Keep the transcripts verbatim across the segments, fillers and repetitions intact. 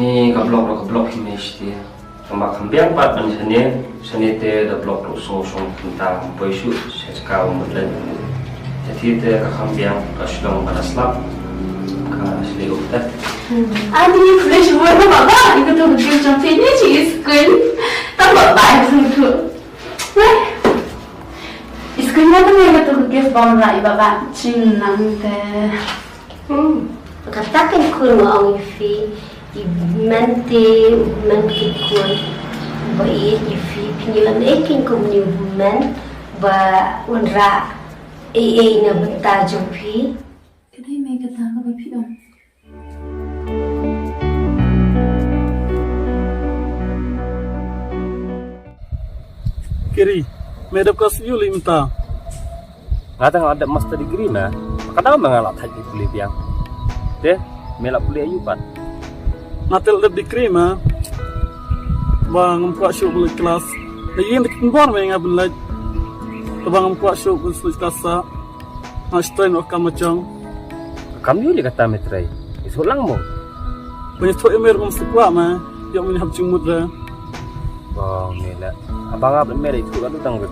Ni ka block ruh ka block hi me shiti. Tang ba kham biang pat ban shane, shane te da block ruh sngewsih sngewthuh, tang poi shuh sha jaka u mut leh. Te te ka kham biang ka shlong ba da slap. Ka shlei u te. Ani fresh word ba ba, ito to ka gift jong phi ni chi is kun. Tang ba ba sngewthuh. Weh. Is kun na to ka gift bom ra i ba ba chin nang te. Hmm. Kata kan khun nga ong ïa phi, i men te, i men ki khun, ba ïeit ïa phi, phi ngi lam eh kin kum ni men, ba un rah ei ei na bynta jong phi. Ka dei me kata kaba phi ong. Kiri, me dep ka shu lei mynta. Nga te nga dep master degree ma. Ka dang ma nga la thait ki pule biang. Te, me la pule aïu pat. Nga te la dep degree ma. Ba ngam kwah shuh ban leit klas. Te ïing te kin bor me nga ban leit. Te ba ngam kwah shuh ban leit klas sa. Nga strain o kam ma jong. Kam ïu li kata me trei. Ïa shu lang mo. Ban ïa thoh ïa me ruh ngam shu kwah ma. Ïa me hap jingmut re. Bong ni la. Haba nga ban me re thoh ka du tang re.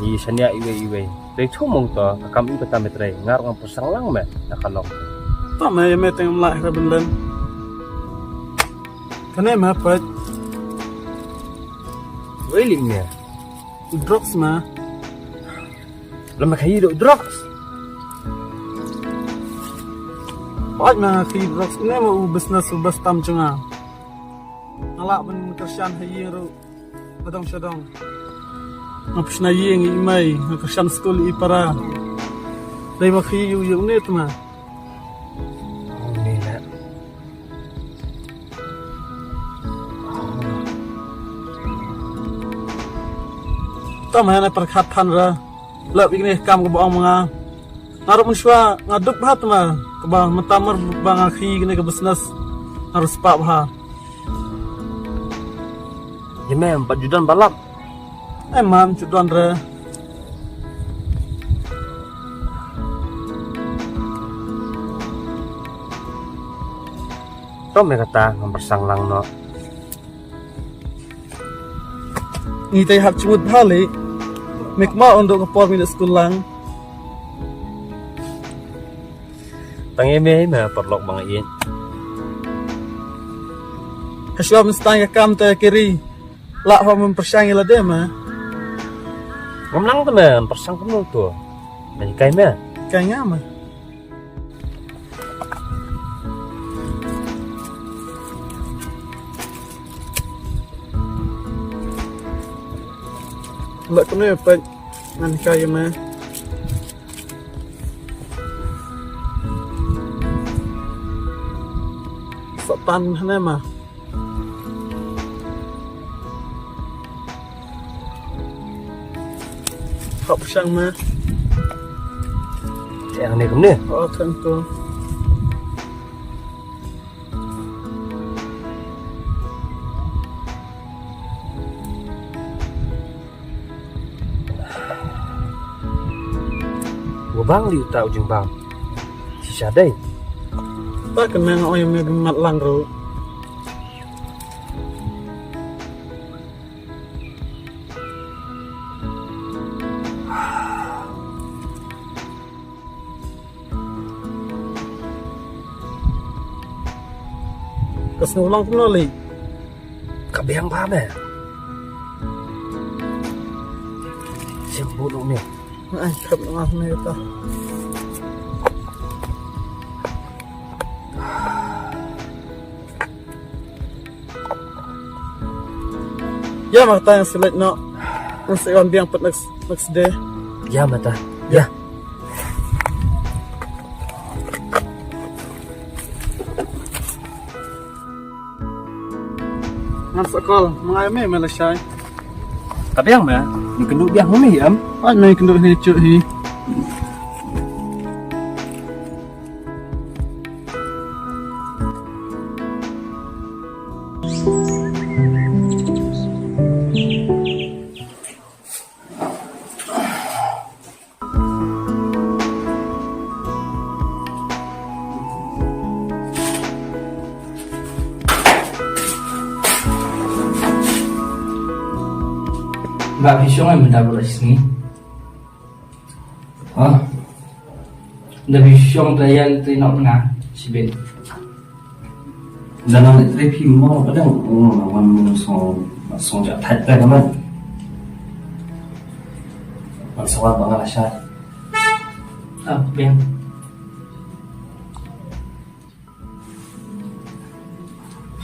Ni shania iwei iwei. Te chu mong to, ka kam i kata me trei. Nga ruh ngam pyrshang lang me. Na ka long. Ta me ïa me teng ym lah re ban len. Kane ma pait. Wei ling me. Drugs ma. Lama khaïi dok drugs. Pait ma khaïi drugs ne ma u business u bas tam jong nga. Nga lah ban kyrshan ha ïing ruh. Adong shadong. Nga pishna ïing i mei, nga kyrshan skul i para. Dei ma khaïi ïu ïu ne tma. Oh, ne na. Tam hana pyrkhat than ra. Lap ikne kam ka ba ong nga. Nga ruh mynshuwa nga duk bha tma. Kaba mynta mar ba nga khi kane ka business. Nga ruh spah bha. Ïa me, em pat ju don ba lap. Em man ju don re. To me kata ngam pyrshang lang noh. Ngi te hap jingmut bha lei. Me kma un dok ka por me dok skul lang. Tang ïa me me paralok ba nga ïeit. Hashwa mynstang ka kam te kiri. Lah ho men pyrshang ïa lade ma. Ngam nang te me pyrshang kumno to. Me kai me. Kai nga ma. Lah kumne pek ngan kai ïa me. Satan hane ma. Hap shang ma. Te ang ne kumne. Oh, thank you. Wa bang li uta u jingbam. Shisha dei. Ta kena nga oi me mat lang ru. Ka sngew long kumno lei? Ka biang bha me. Sim bu nong ne. Ai, khap nong ne ta. Ïa ma ta yang select no. Ngan sa wan biang pat next, next day. Ïa ma ta. Ïa. Ngan sa call, ma nga ïa me me lashai. Ka biang me, ni kynduh biang me hi em. Ai me kynduh hi chuh hi. Ba phi shong ai mynta ba la sngi. Ha? Da phi shong ta ïa te nok nga shibit. Da nang tre phi mo ba dang. Oh, na wan mo song song ja thait ta ka man. Wan sawat ba nga la sha. Ah, biang.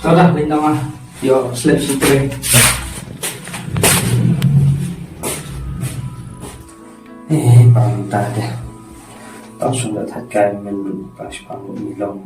To dah, leit noh ah. Ïoh slep shi trei. Eh, pang ta deh. Tang shong da that kai men pang shpang ni long.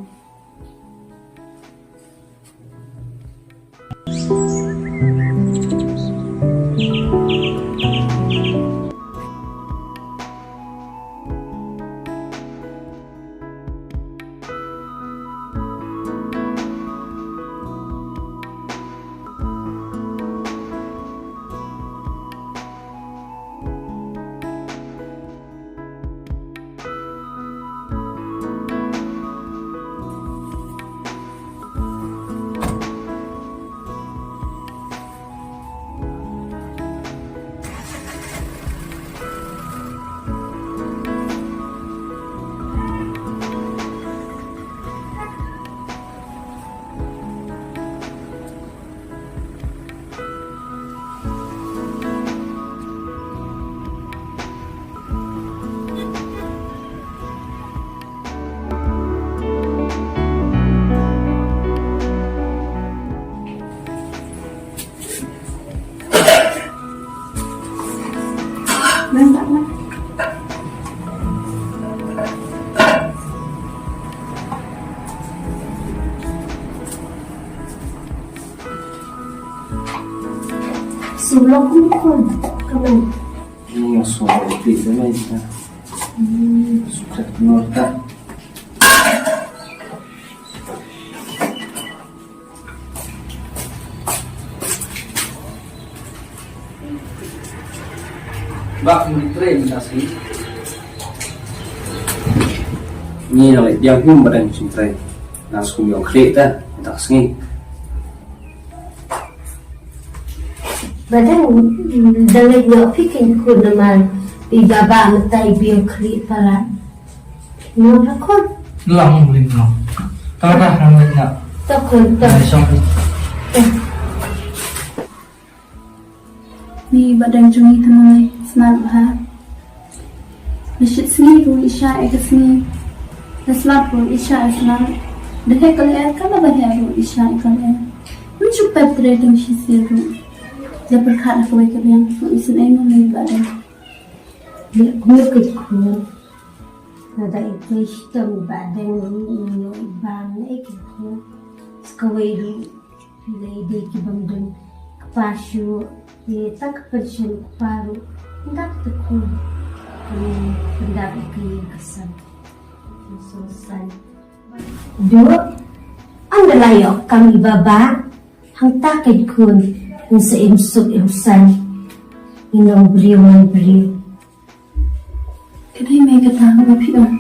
Sulok mukun kaman. Ini yang sulok di sana ya. Hmm. Suka keluar tak? Ba, mynta trei mynta sngi. Ni nang leit biang hi ba dang sngewtrei. Nang sngewbha ïoh khlieh ta mynta sngi. Ba dang, da leit noh phi kein khun namar i baba mynta i biang khlieh palat. Nang rakon. Long, bring long. To dah, nang leit noh. To khun, to. Nang shong. To. Ni ba dang jong ngi tang ngai, sngap bha. Nashit sngi ruh i shah ïa ka sngi. Naslap ruh i shah ïa ka slap. Da heh ka lyer, kaba heh ruh i shah ïa ka lyer. Ym shu pep trei tang shisien ruh. Da pyrkhat ha kawei ka liang, ruh i sngewbha ïa ngi ba dang. Leh kumno ka khun. Lada i pei shitom i Bahdeng ruh i ïoh i bam na i ka khun. Sa kawei ruh phi la i dei ki bym don kpa shuh, te ta ka pension u kpa ruh ynda ka khun. Kane pyndap ïa ka ïing ka sem. Sngewsih. Duh, ynda la ïoh kam i baba, hangta ka khun, yn sa im suk im saiñ. Ïa u briew man briew. Ka dei me kata ba phi ong.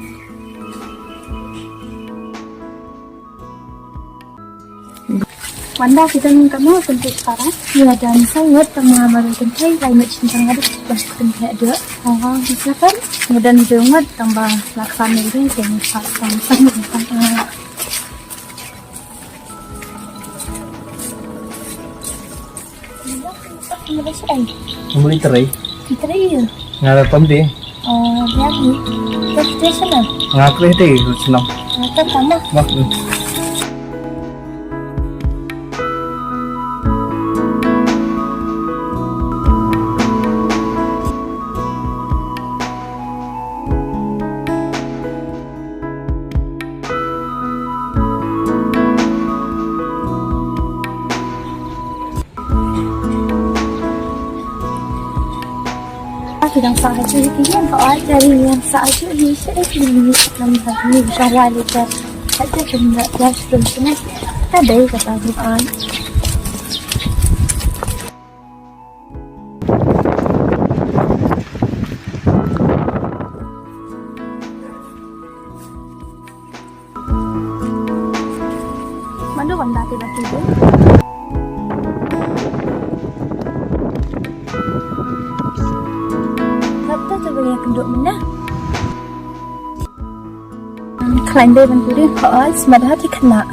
Wanda, phi don kano kynthei para? Ïa, don sa ngut tang ma baroh kynthei, lai met shin tang adu ba kynthei adu. Oh, silakan. Ngi don ju ngut tang ba la kane ri ke ngi pat tang sa ngut tang. Muli trei. Trei ïa. Nga da pam di. Oh, ïa ni. Trei trei sana. Nga trei trei sana. Nga trei sana. Wah. Aku dang sa aja ni kan, kau aja ni yang sa aja ni, saya ni ni dalam ni jawab ni kan. Ada kena ya sebelum sini. Ada kata doa. Mano wan dati ba tidur? Te ba ïa kynduh mynne. Khlaiñ dei ban puri, hooid, smat ha te khynnah.